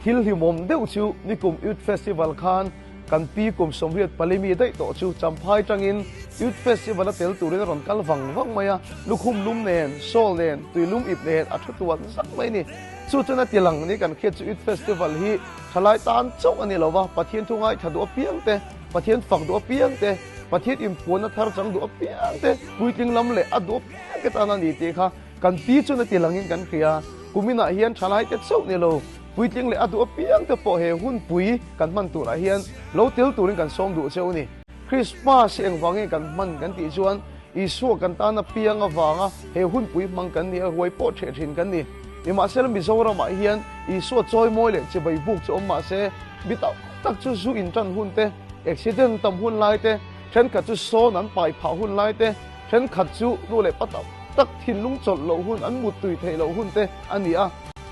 Thil hlimawm deuh chu nikum Youth Festival khan kan pi kum 84 mi daih tawh chu Champhai tangin Youth Festival a tel turin a rawn kal vang vang mai a, lukhum lum nen, shawl nen, tui lum ip nen a thu tuan zak mai a ni. Chu chuan a ti lang ni kan hriat chu Youth Festival hi thalai tan chauh a ni lo va, Pathian thu ngaithla duh apiang te, Pathian fak duh apiang te, Pathian inpuanna thar chang duh apiang te, puitling lam leh a duh apiang te tan a ni tih kha Kan pi chuan a ti langin kan hria. Kuminah hian thalaite chauh ni lo, puitling leh a duh apiang te pawh he hunpui kan hman turah hian lo tel turin kan sawm duh cheu a ni. Krismas hi engvangin kan hman kan tih chuan Isua kan tan apiang avanga he hunpui hmang kan ni a, ruai pawh theh thin kan ni. Nimahsela Mizoramah hian Isua chawimawi leh chibai buk chu awm mahse mi tam tak chu zu intan hun te, accident tam hun lai te, thenkhat chu sawn an pai phah hun lai te, Thenkhat chu nu leh pa tam tak thinlung chawlh loh hun, an mut tui theih loh hun te a ni a,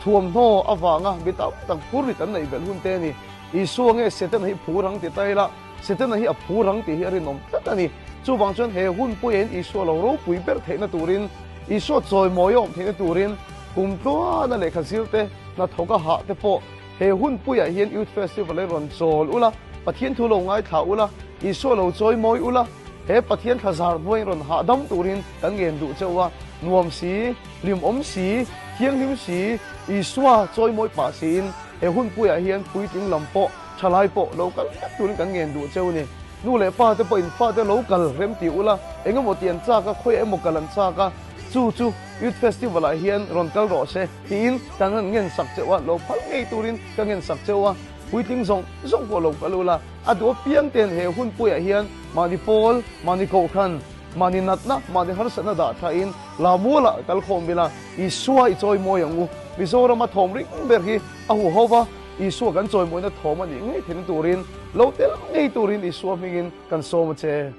thuamhnaw avanga mi tam tak phur rit an neih belh hun te a ni. Isua nge Setana hi phur ang ti ta ila, Setana hi a phur ang tih hi a rinawm tlat a ni. Chuvang chuan he hun puiahin Isua lo ropui ber theihna turin, Isua chawimawi a awm theihna turin kum tluana lehkha zir te, hnathawk a hah te pawh he hun puiah hian Youth Festival hi rawn chawl ula, Pathian thu lo ngaithla ula, Isua lo chawimawi ula, He Pathian thlazar hnuaiin rawn hahdam turin kan ngen duh cheu a, nuam si, hlimawm si, thianghlim si, Isua chawimawi pah siin he hunpuiah hian puitling lam pawh, thalai pawh lo kal vek turin kan ngen duh cheu ni. Nu leh pa te pawhin fate lo kal rem ti ula, eng emaw ti an chak a, khawiah emaw kal an chak a, chu chu Youth Festival ah hian rawn kal rawh se tiin kan han ngen sak cheu a, lo phal ngei turin ka ngen sak cheu a, puitling zawng zawng pawh lo kal ula. A duh apiang ten he hunpuiah hian mahni pawl, mahni kohhran, mahni natna, mahni harsatna dah thlain Lamualah kal khawm ila Isua i chawimawi ang u. Mizorama thawm ring ber hi a huho va, Isua kan chawimawina thawm a nih ngei theihna turin lo tel ngei turin Isua hmingin kan sawm a che.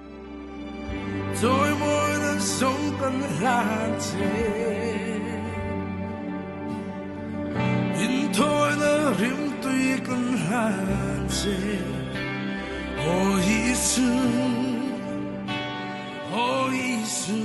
Chawimawina sawm kan hlan che. Inthawina rimtui kan hlan che. Aw Isu, aw Isu.